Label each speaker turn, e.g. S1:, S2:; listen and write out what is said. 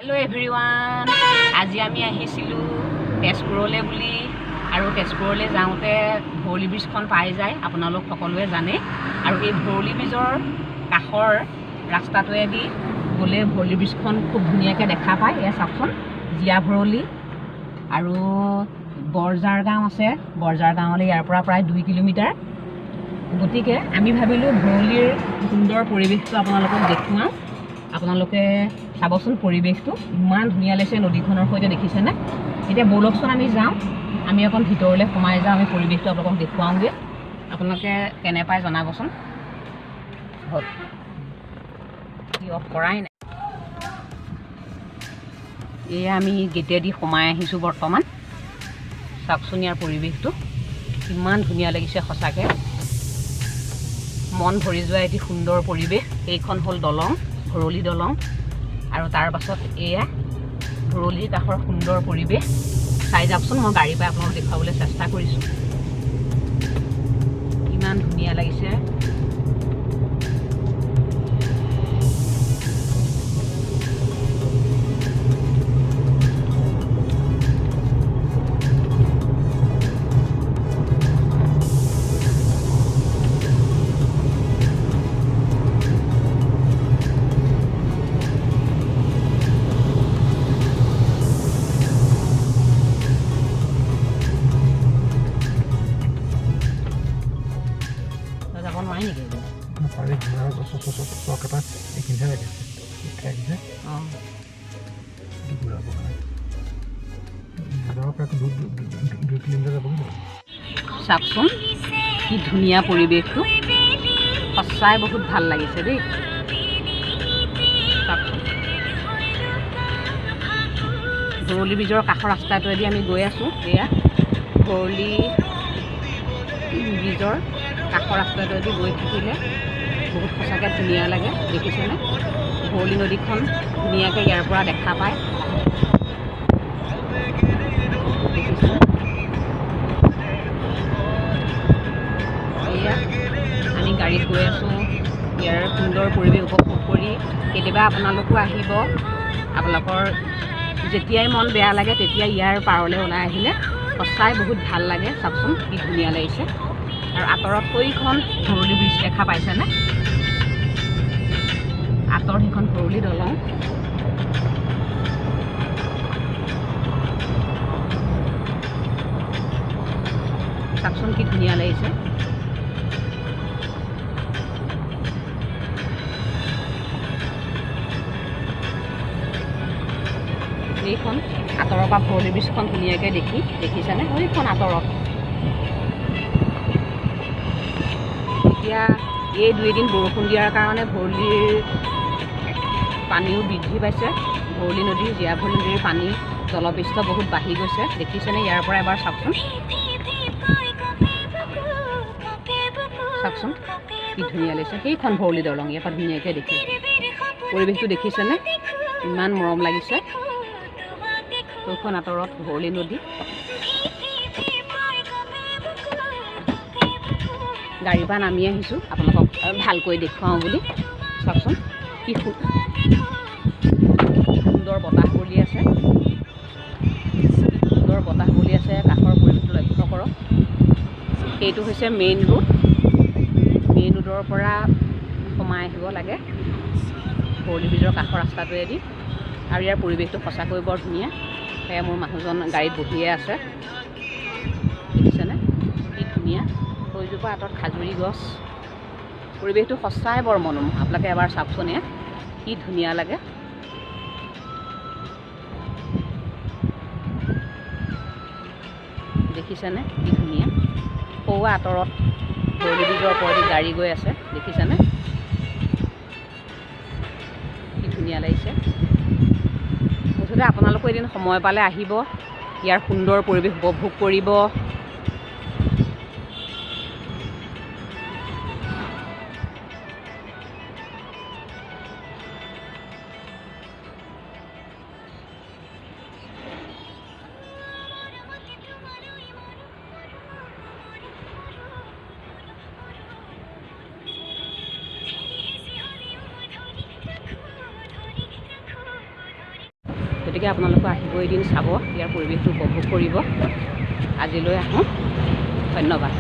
S1: Hello' everyone, আজি আমি আহিছিলোঁ তেজপুৰলৈ বুলি। আৰু তেজপুৰলৈ যাওঁতে ভৰলী ব্ৰিজখন পাই যায়, আপোনালোক সকলোৱে জানে। আৰু এই ভৰলী ব্ৰিজৰ কাষৰ ৰাস্তাটোৱেদি গ'লে ভৰলী ব্ৰিজখন খুব ধুনীয়াকৈ দেখা পায়। এয়া চাওকচোন, জীয়া ভৰলী আৰু বৰজাৰ গাঁও আছে। বৰজাৰ গাঁৱলৈ ইয়াৰ পৰা প্ৰায় 2 কিলোমিটাৰ। গতিকে আমি ভাবিলোঁ ভৰলীৰ সুন্দৰ পৰিৱেশটো আপোনালোকক দেখুৱাওঁ। আপোনালোকে চাবচোন, পৰিৱেশটো ইমান ধুনীয়া লাগিছে নদীখনৰ সৈতে, দেখিছেনে? এতিয়া ব'লকচোন আমি যাওঁ, আমি অকণ ভিতৰলৈ সোমাই যাওঁ, আমি পৰিৱেশটো আপোনালোকক দেখুৱাওঁগৈ। আপোনালোকে কেনে পায় জনাবচোন। হ'ল, অফ কৰাই নাই। এয়া আমি গেটেদি সোমাই আহিছোঁ বৰ্তমান। চাওকচোন ইয়াৰ পৰিৱেশটো ইমান ধুনীয়া লাগিছে, সঁচাকৈ মন ভৰি যোৱা এটি সুন্দৰ পৰিৱেশ। এইখন হ'ল দলং, ভৰলী দলং। আৰু তাৰ পাছত এয়া ভৰলীৰ কাষৰ সুন্দৰ পৰিৱেশ। চাই যাওকচোন, মই গাড়ীৰ পৰা আপোনালোক দেখুৱাবলৈ চেষ্টা কৰিছোঁ। ইমান ধুনীয়া লাগিছে। চাওকচোন কি ধুনীয়া পৰিৱেশটো, সঁচাই বহুত ভাল লাগিছে দেই। চাওকচোন, ভৰলী ব্ৰিজৰ কাষৰ ৰাস্তাটোৱেদি আমি গৈ আছোঁ। এয়া ভৰলী ব্ৰিজৰ কাষৰ ৰাস্তাটোৱেদি গৈ থাকিলে বহুত সঁচাকৈ ধুনীয়া লাগে, দেখিছেনে? ভৰলী নদীখন ধুনীয়াকৈ ইয়াৰ পৰা দেখা পায়, দেখিছেনে? এয়া আমি গাড়ীত গৈ আছোঁ, ইয়াৰ সুন্দৰ পৰিৱেশ উপভোগ কৰি। কেতিয়াবা আপোনালোকো আহিব, আপোনালোকৰ যেতিয়াই মন বেয়া লাগে তেতিয়া ইয়াৰ পাৰলৈ ওলাই আহিলে সঁচাই বহুত ভাল লাগে। চাওকচোন কি ধুনীয়া লাগিছে। আৰু আঁতৰত সেইখন ভৰলী ব্ৰিজ দেখা পাইছেনে? আঁতৰত সেইখন ভৰলী দলং। চাওকচোন কি ধুনীয়া লাগিছে। এইখন আঁতৰৰ পৰা ভৰলী ব্ৰিজখন ধুনীয়াকৈ দেখিছেনে? সেইখন আঁতৰত। এতিয়া এই 2 দিন বৰষুণ দিয়াৰ কাৰণে ভৰলীৰ পানীও বৃদ্ধি পাইছে। ভৰলী নদীৰ, জীয়া ভৰলী নদীৰ পানী জলপৃষ্ঠ বহুত বাঢ়ি গৈছে, দেখিছেনে? ইয়াৰ পৰা এবাৰ চাওকচোন, চাওকচোন কি ধুনীয়া লাগিছে। সেইখন ভৰলী দলং ইয়াৰ পৰা ধুনীয়াকৈ দেখি পৰিৱেশটো দেখিছেনে? ইমান মৰম লাগিছে। সেইখন আঁতৰত ভৰলী নদী। গাড়ীৰ পৰা নামি আহিছোঁ আপোনালোকক ভালকৈ দেখুৱাওঁ বুলি। চাওকচোন কি সুন্দৰ বতাহ বলি আছে, সুন্দৰ বতাহ বলি আছে। কাষৰ পৰিৱেশটো লক্ষ্য কৰক। সেইটো হৈছে মেইন ৰোড। মেইন ৰোডৰ পৰা সোমাই আহিব লাগে ভৰলী ব্ৰিজৰ কাষৰ ৰাস্তাটোৱেদি। আৰু ইয়াৰ পৰিৱেশটো সঁচাকৈ বৰ ধুনীয়া। সেয়া মোৰ মানুহজন গাড়ীত বহিয়ে আছে, দেখিছেনে কি ধুনীয়া। সেইজোপা আঁতৰত খাজুৰি গছ। পৰিৱেশটো সঁচাই বৰ মনোমোহা। আপোনালোকে এবাৰ চাওকচোন, ইয়াত কি ধুনীয়া লাগে। দেখিছেনে কি ধুনীয়া। সৌৱা আঁতৰত ভৰলী ব্ৰিজৰ ওপৰেদি গাড়ী গৈ আছে, দেখিছেনে কি ধুনীয়া লাগিছে। মুঠতে আপোনালোকো এদিন সময় পালে আহিব, ইয়াৰ সুন্দৰ পৰিৱেশ উপভোগ কৰিব। গতিকে আপোনালোকো আহিব এদিন, চাব, ইয়াৰ পৰিৱেশটো উপভোগ কৰিব। আজিলৈ আহোঁ, ধন্যবাদ।